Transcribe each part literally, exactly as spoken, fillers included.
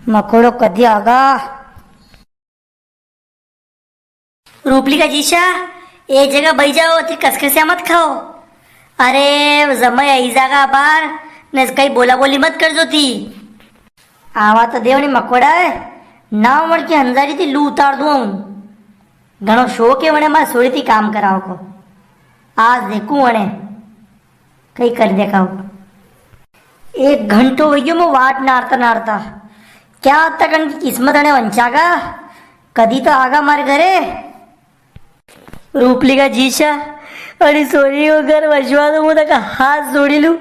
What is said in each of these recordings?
मकोड़ो कदी आगा? रूपली का जीशा, एक जगह बई जाओ, अतरी कसकसिया मत खाओ। अरे, जमाई आई जागा बार, ने कई बोला बोली मत कर जो थी। आवा तो देवणी मकोड़ा है, ना उमर की हंजारी थी लू उतार दूं हूँ। घणो शौक है वणे मारे सोरी थी काम करावा को। आज देखूं वणे। कई कर देखाओ। एक घंटो हो गयो, मैं वाट नारता नारता। क्या तक अनकी किस्मत अने वंचागा? कदी तो आगा मारे घरे। रूपली का जीशा, अरे सोरी को घर वसवा दो, मैं तका हाथ जोड़ी लू।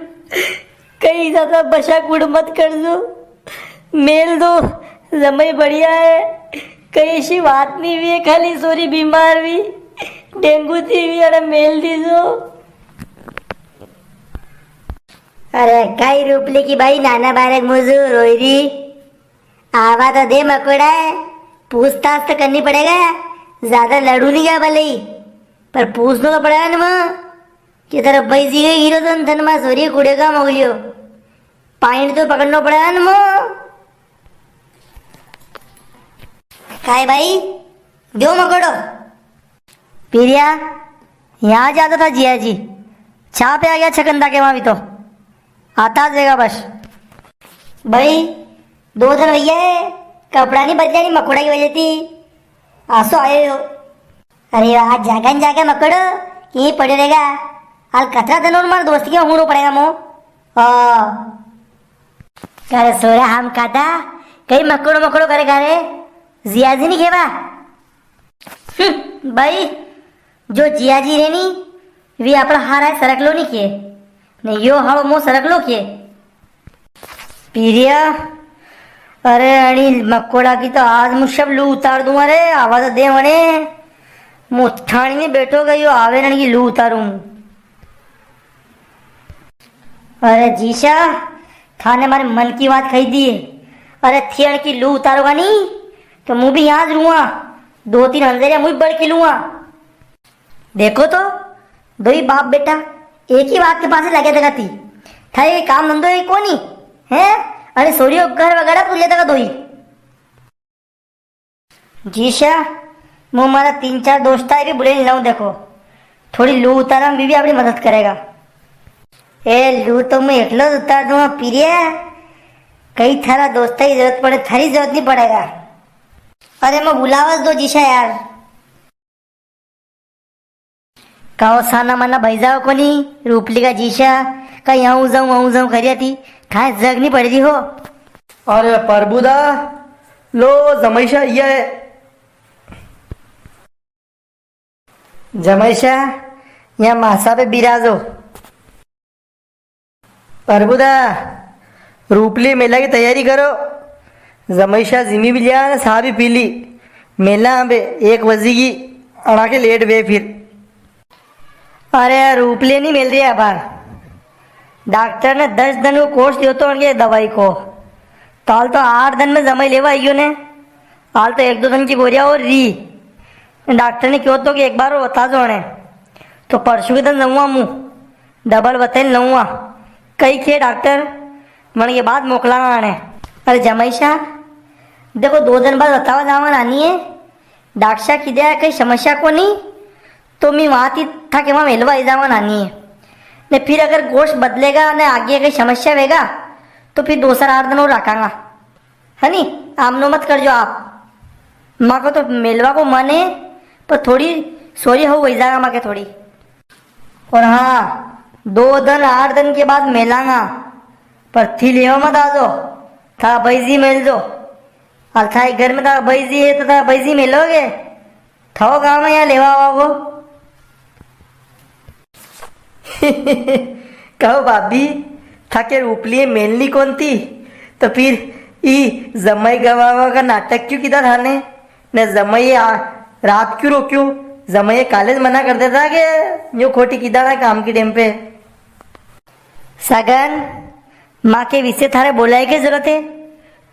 कई ज्यादा बशा कुड़ मत कर दो। मेल दो, जमाई बढ़िया है। कई ऐसी बात नी हुई है, खाली सोरी बीमार हुई, डेंगू थी हुई, अरे मेल दीजो। अरे काई रूपली की बाई, नाना बारक मुजू रोई री। आवा तो दे मकोड़ा है, पूछताछ तो करनी पड़ेगा। ज्यादा लड़ू नी गया भले ही, पर पूछनो तो पड़ेगा ना माँ। कि तेरा भाई जी गई हीरो तो धन माँ सोरी कुड़े का मोगलियो। पाइंट तो पकड़नो पड़ेगा ना माँ। काय भाई, दो मकोड़ो। पीरिया, यहाँ जाता था जिया जी। छापे आ गया छकंदा के वहां भी तो। आता जाएगा बस। भाई, दो दिन भैया है, कपड़ा नी बदलिया नी मकोड़ा की वजह थी। आसो आयो हो। अरे आज जागा न जागा मकोड़ो, यहीं पड़े रहेगा। हाल कतरा दिन और मारे दोस्त के हूणो पड़ेगा मो। ओ। करे सोरा हम काटा, कई मकोड़ो मकोड़ो करे करे। जिया जी नी खेवा। हम्म, भाई, जो जिया जी रे नी, वी आपणा हारा है सरकलो नी के। ने यो हालो मो सरकलो के। पीरिया, अरे अणी मकोड़ा की तो आज मु सब लू उतार दूं। अरे आवा तो दे वणे, मु उठाणी नी बैठो गयो, आवे अणी की लू उतारूं। अरे जीशा, थाने मारे मन की बात कही दी। अरे थी अणकी लू उतारोगा नी, तो मु भी यहाँ ज रुआ। दो तीन हंजरिया मु भी बड़ के लुआ। देखो तो, दोई बाप बेटा एक ही बात के पासे लगे तका थी। था ये काम धंधो है कोनी, हैं? अरे सोरियो घर वगैरह पूछ लेता का दोई। जीशा, मु मारा तीन चार दोस्ता भी बुले लाऊं, देखो, थोड़ी लू उतारा में भी, भी आपणी मदद करेगा। ए, लू तो मु एकलो ज उतार दूंगा, पीरिया। कई थारा दोस्ता की जरूरत पड़े, थारी जरूरत नी पड़ेगा। अरे, मैं बुलावा दो जीशा यार। काओ साना माना भाई जाओ कोनी, रूपली का जीशा, का याऊं जाऊं, आऊं जाऊं करिया थी, थाए जग नी पड़ रही हो। अरे प्रभुदा, लो जमैशा, ये जमैशा, या मासा पे बिराजो। प्रभुदा, रूपली मेला की तैयारी करो। जमैशा जिमी भी लिया ने सा भी पी ली। मेला अबे एक बजी की, अड़ा के लेट वे फिर। अरे, रूपली नी मिल रही है बार। डॉक्टर ने दस दिन को कोर्स दियो तो उनके दवाई को। काल तो आठ दिन में जमाई लेवा आइयो ने। हाल तो एक दो दिन की गोरियां और री। डॉक्टर ने क्यो तो कि एक बार और बता दो ने। तो परसों के दिन जाऊंगा मु। डबल बताई लऊंगा। कई के डॉक्टर, मन के बाद मोकलांगा आने। अरे जमैशा, देखो, दो दिन बाद बतावा जावा नानी है। डॉक्टर साहब की दया, कई समस्या को नी, तो मी वहां थी था के वहां मेलवा आई जावा नानी है। ने फिर अगर गोश बदलेगा ने आगे कई समस्या वेगा, तो फिर दो चार आठ दिन और रखांगा। है नी, आमनो मत कर जो आप। माँ को तो मेलवा को मन है, पर थोड़ी सोरी हो वही जागा माँ के थोड़ी। और हाँ, दो दिन, आठ दिन के बाद मेलांगा, पर थी लेवा मत आजो, था बैजी मेल जो। और था घर में था बैजी है, तो था बैजी मेलोगे, थाओ गाँव में यहाँ लेवा आओ। कहो भाभी, थाके रूपलिए मेलनी कोन थी? तो फिर ई जमाई गवावा का नाटक क्यों किदा थाने? ने जमाई आ, रात क्यों रोक्यो? जमाई काले ज मना कर देता के न्यू खोटी किदा ना काम की टेम पे। सगन, माँ के विषय थारे बोलाए के जरूरत है?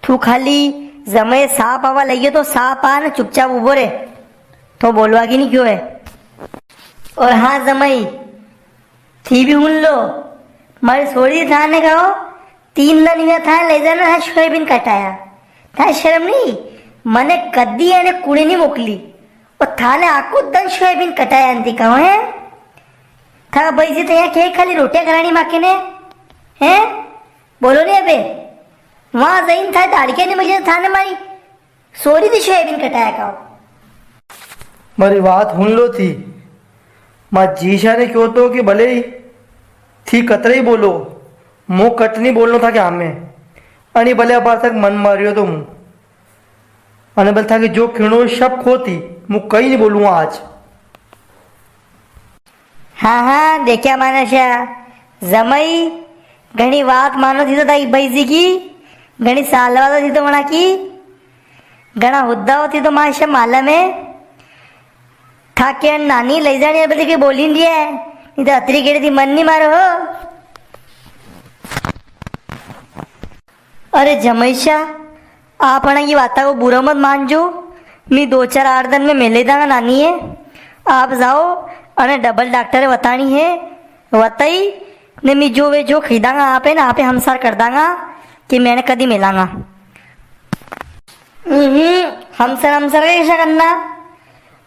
तू खाली जमाई साप आवा लगियो तो साप आ ने चुपचाप उबो रे, तो बोलवा की नी क्यों है? और हाँ जमाई, थी भी हुन लो, मारी सोरी थाने कहो, तीन दिन हुआ था ले जाना है सोयाबीन कटाया, थाने शर्म नी? मने कदी एने कुड़ी नी मोकली। ओ थाने आको दन सोयाबीन कटाया आंदी कहो है? था भाई जी तो यहाँ के खाली रोटियां करानी माके ने? हैं? बोलो नी अबे। वहां जईन था दाड़किया नी मिली तो थाने मारी सोरी दी सोयाबीन कटाया का हो। मारी बात हुन लो थी। मां जीशा ने क्यो तो कि भले ही थी कतरे ही बोलो, मो कट नी बोलनो था कि हमें। अणी भले अबार तक मन मारियो तो मु। अने भले था कि जो खिणो शब खो थी, मु कई नी बोलूँ आज। हाँ, हाँ, देख्या मानस्या, जमई, घणी वात मानो थी तो ताई भाई जी की, घणी सालवा तो थी तो वणा की, घणा हुद्दा हो थी तो मां सब मालूम है। थाके अन नानी लई जानी है, बल्कि बोली नी है, नी तो अतरी केड़े थी मन नी मारो हो। अरे जमईशा, आप अणा की वाता को बुरा मत मानजो। मी दो चार आठ दन में मेले दांगा नानी है। आप जाओ, अने डबल डॉक्टर बतानी है, वताई ने मी जो वे जो खरीदांगा आपे ना, आपे हमसार कर दांगा कि मैंने कदी मेलांगा। हम्म, हमसार, हमसार का कैसा करना?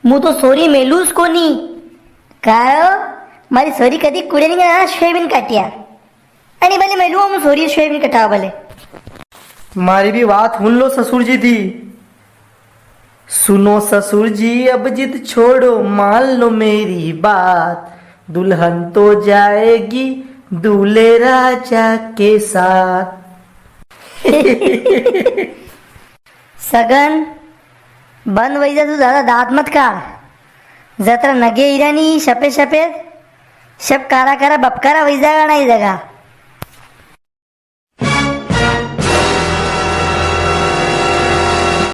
मु तो सोरी मेलूस कोनी। कायो, मारी सोरी कदी कुड़े नी गया, सोयाबीन काटिया। अरे भले मेलू, मु सोरी सोयाबीन कटावा भले। मारी भी वात हुन लो ससुर जी थी। सुनो ससुर जी, अब जिद छोड़ो, मान लो मेरी बात। दुल्हन तो जाएगी दूल्हे राजा के साथ। सगन, बंद वई जा, तू ज्यादा दांत मत काढ़। जतरा नगे हीरा नी, सफेद सफेद, सब कारा कारा बपकारा वई जागा ना ई जगा।